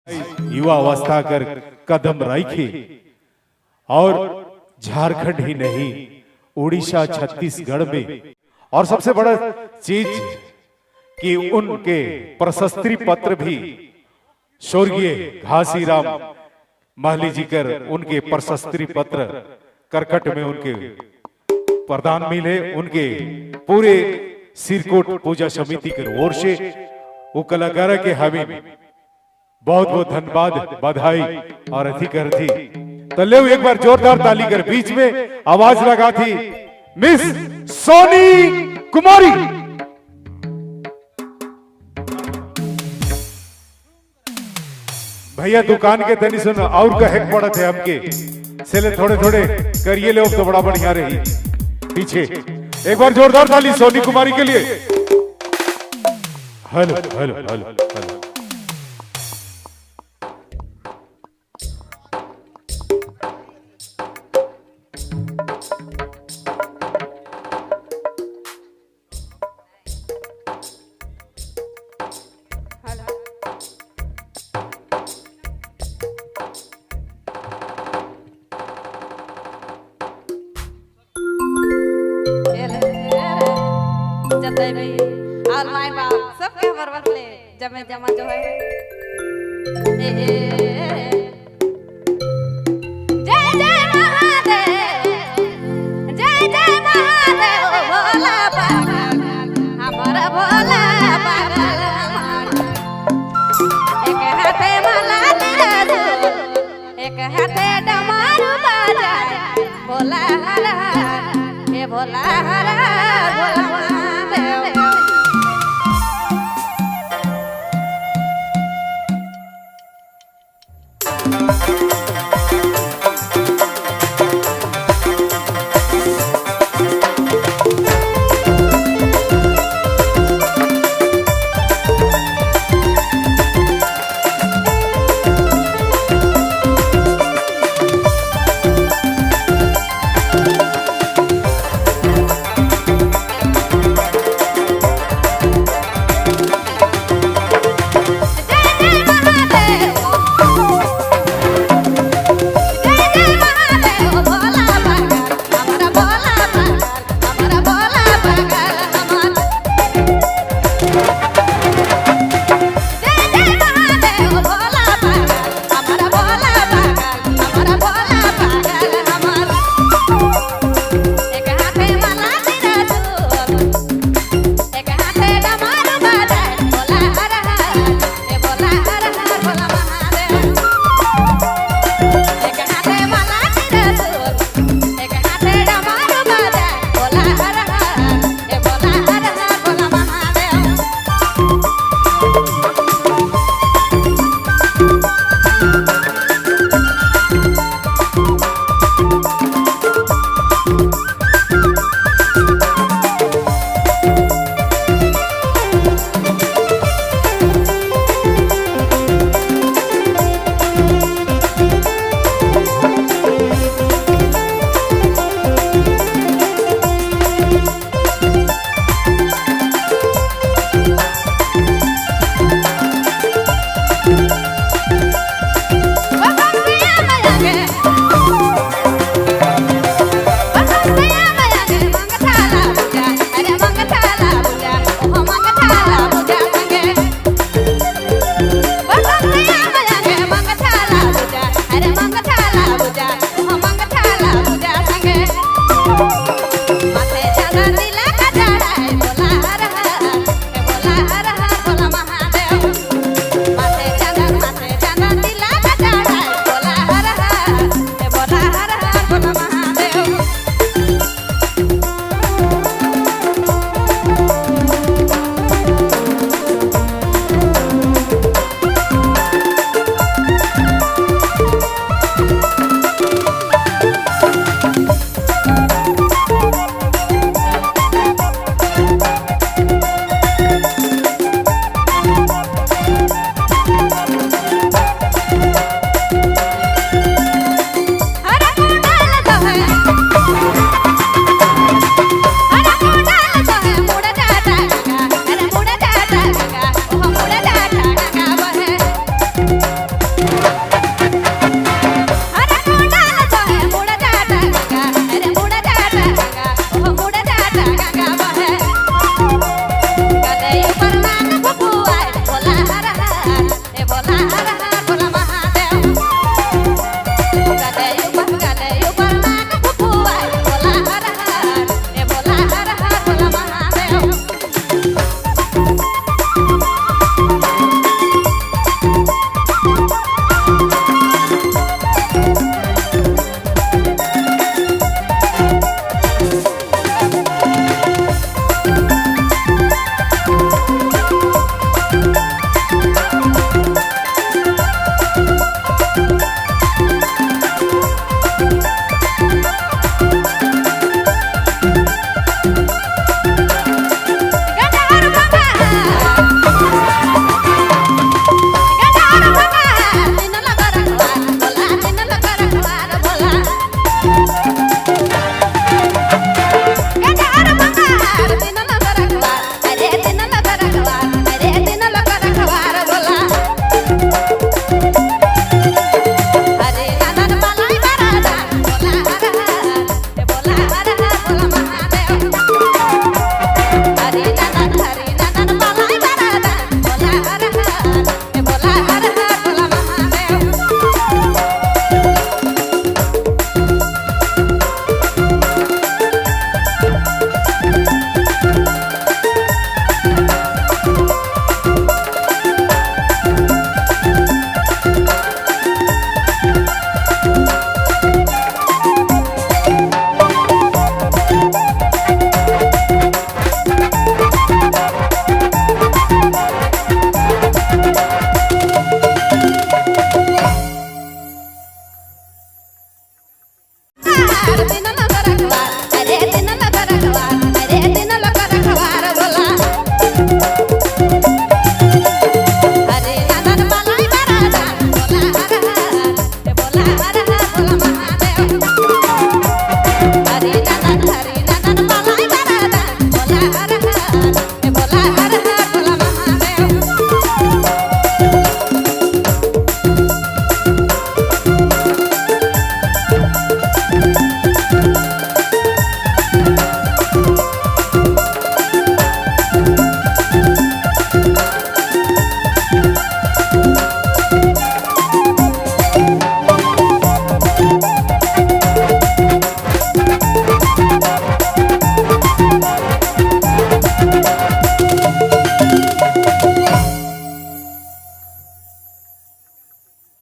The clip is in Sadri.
युवा अवस्था कर कदम रखे और झारखंड ही नहीं, उड़ीसा, छत्तीसगढ़ में, और सबसे बड़ा चीज कि उनके प्रशस्ति पत्र भी स्वर्गीय घासीराम महली जी कर उनके प्रशस्ति पत्र करकट में उनके प्रदान मिले। उनके पूरे सिरकोट पूजा समिति के ओर से वो कलाकार के हमें बहुत बहुत धन्यवाद, बधाई और अथी कर थी। तो ले एक बार जोरदार ताली कर बीच में आवाज लगा थी मिस सोनी कुमारी। भैया दुकान के तनी सुन और कहे पड़त है हमके सेले थोड़े थोड़े करिए ले तो बड़ा बढ़िया रही। पीछे एक बार जोरदार ताली सोनी कुमारी के लिए। Hello hello hello hello. जते भी और माई बाप सबके हमर बदले जमे जमा जो है। जय जय महादेव, जय जय महादेव भोला बाबा, हमर भोला बाबा। एक हाथे माला ले, एक हाथे डमरू बजाए, भोला हर हर हे भोला हर हर भोला महादेव। जय जय महादेव। हर।